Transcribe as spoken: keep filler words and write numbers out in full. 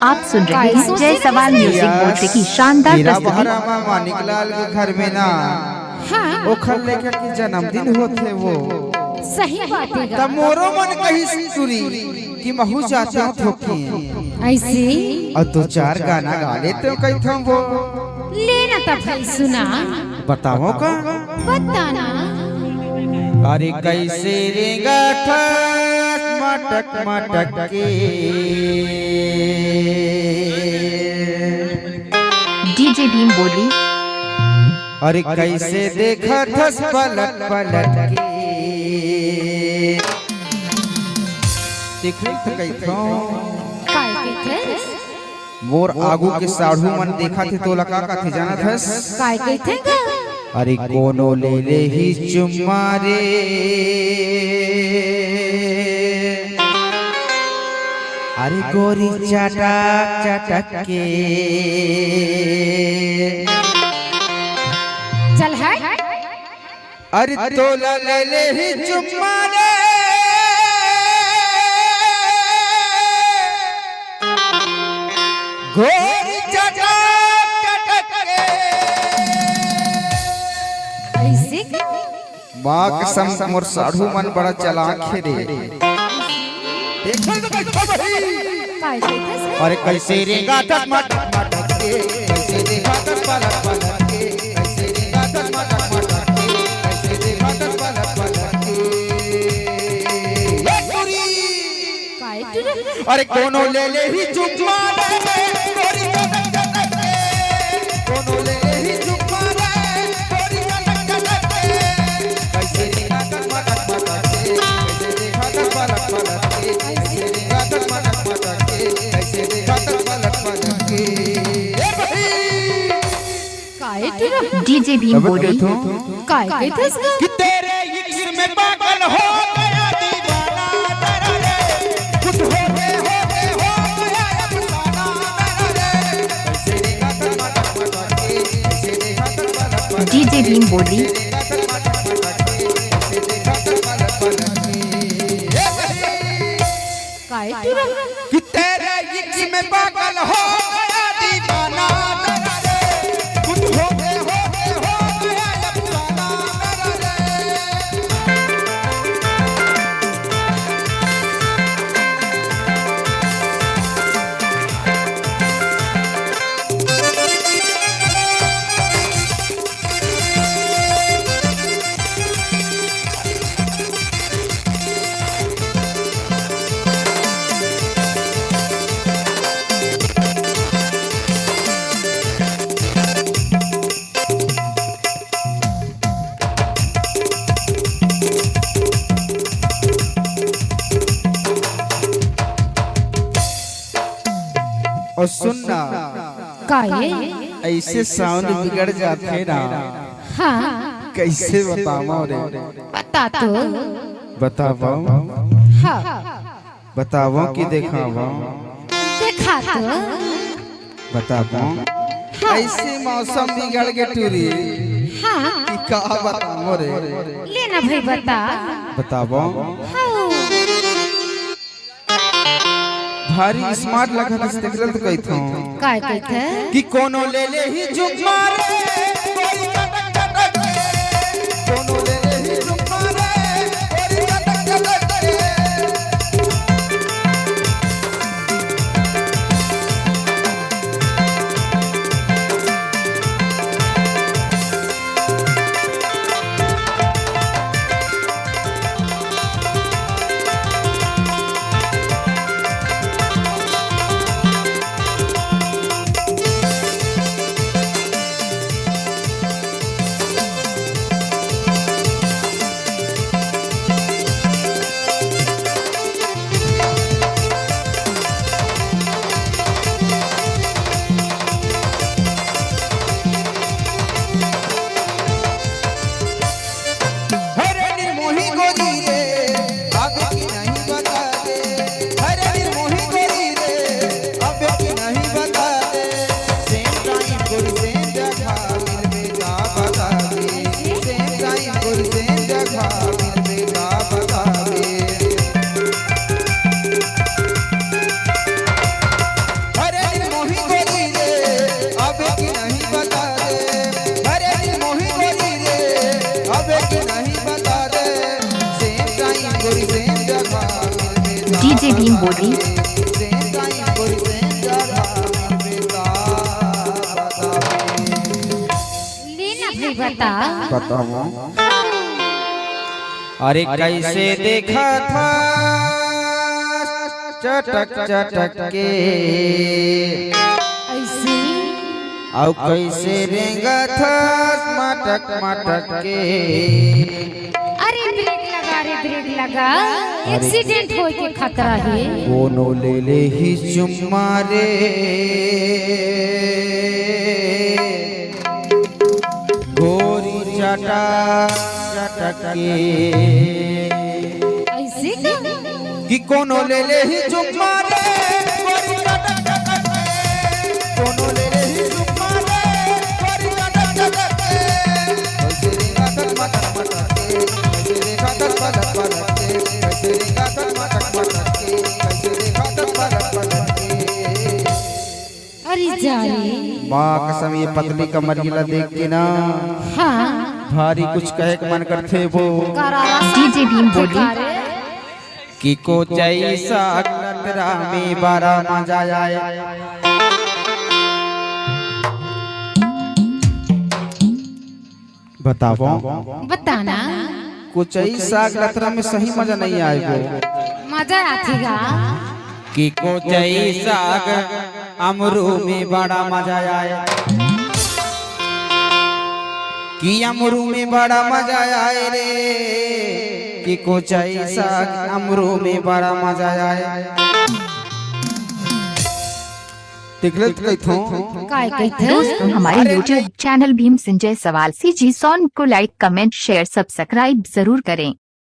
आप सुन रहे हैं जय सवाल म्यूजिक बोलते की शानदार मेरा प्रस्तुति। बहरा माँ मानिक लाल के घर में ना, हाँ। ओखर लेखक के जन्मदिन होथे वो। सही बात है। तब मोरो मन कहिस टूरी कि महू जाते हो थोकी। ऐसे? और दो चार गाना गा लेते हो कही थम वो। लेना तब भाई सुना। बताओ का? बताना। अरे कैसे रेंगाथस मटक मटक के। डीजे भीम बोली। अरे कैसे देखा थस पलट पलट के। देख रही तो कही थो। काय कही थे? मोर आगू के साढ़ू मन देखा थे तोला का कथे जानत हस? काय कही थे गा? अरे कोनो ले ले ही चुम्मा रे। अरे गोरी चटक चटक के। चल हट। अरे तोला ले ले ही चुम्मा रे। गोरी चटक चटक के। ऐसे का? माँ कसम मोर साढ़ू मन बड़ा चालाक हे रे। देखो तो कैसे बही। काय कही थे से? अरे कैसे रेंगाथस मटक मटक के, कैसे रेंगाथस पलट पलट के, कैसे रेंगाथस मटक मटक के, कैसे रेंगाथस पलट पलट के। ए टूरी। काय टूरी? अरे कोनो ले ले ही चुम्मा रे, गोरी चटक चटक के। कोनो ले ले ही चुम्मा रे, गोरी चटक चटक के। कैसे रेंगाथस मटक मटक के, कैसे रेंगाथस पलट पलट के, कैसे रेंगाथस मटक मटक के, कैसे रेंगाथस पलट पलट के। ए भाई। काय टूरा? डीजे भीम अबे बोली। कही थो। काय कही थे इसका? कि तेरे इश्क में पागल हो गया दीवाना तेरा रे। कुछ होते होते हो गया अफसाना तेरा रे। कैसे रेंगाथस मटक मटक के, कैसे रेंगाथस पलट पलट के। डीजे भीम बोली। काय टूरा? कि तेरे इश्क में पागल हो गया दीवाना तेरा रे। कुछ होते होते हो गया अफसाना तेरा रे। और सुन ना, काय? ऐसे साउंड बिगड़ जाथे ना। हाँ। कैसे बतावं रे? बता तो। बतावं? हाँ। बतावं कि देखावं? देखा तो। बतावं? हाँ। ऐसे मौसम बिगड़ गे टूरी। हाँ। कि का बतावं रे? लेना भाई बता। बतावं? हाँ। भारी स्मार्ट लगत हस, देख ले तो कहिथों। काय कहिथे? कि कोनो ले ले ही चुम्मा रे, गोरी चटक चटक के। कोनो ले ले ही चुम्मा रे, गोरी चटक चटक के। भीम बोली। लेना भाई बता। बताओ। अरे कैसे देखा था चटक चटक के, ऐसे अउ कैसे रेंगा था मटक मटक के। अरे ब्रेक लगा रे, ब्रेक लगा, एक्सीडेंट होए के खतरा हे। कोनो ले ले ही चुम्मा रे गोरी चटक चटक के। ऐसे का? कि कोनो ले ले ही चुम्मा रे गोरी चटक चटक के। कोनो ले ले ही चुम्मा रे गोरी चटक चटक के। कैसे रेंगा था मटक मटक के, कैसे रेंगा था पलक पलक के, कैसे रेंगा था मटक मटक के, कैसे रेंगा था पलक पलक के। अरे जा रे। माँ कसम, ये पतली कमरिया ला देख के ना हाँ। भारी कुछ कहे के मन करथे वो। करारा सा डीजे भीम बोली। ठेका रे। कि कोचई साग लतरा में बड़ा मजा आए। बताओ। बताना। कोचई साग लतरा में सही मजा नहीं आए वो। मजा आथेगा। कि कोचई साग अमरू में बड़ा मजा आए। कि अमरू में बड़ा मजा आए रे। कि कोचई साग अमरू में बड़ा मजा आए। देख ले तो कहिथों। काय कहिथे? दोस्तों, हमारे YouTube channel Bhim Singh Jaiswal CG song को लाइक, कमेंट, शेयर, सब्सक्राइब जरूर करें।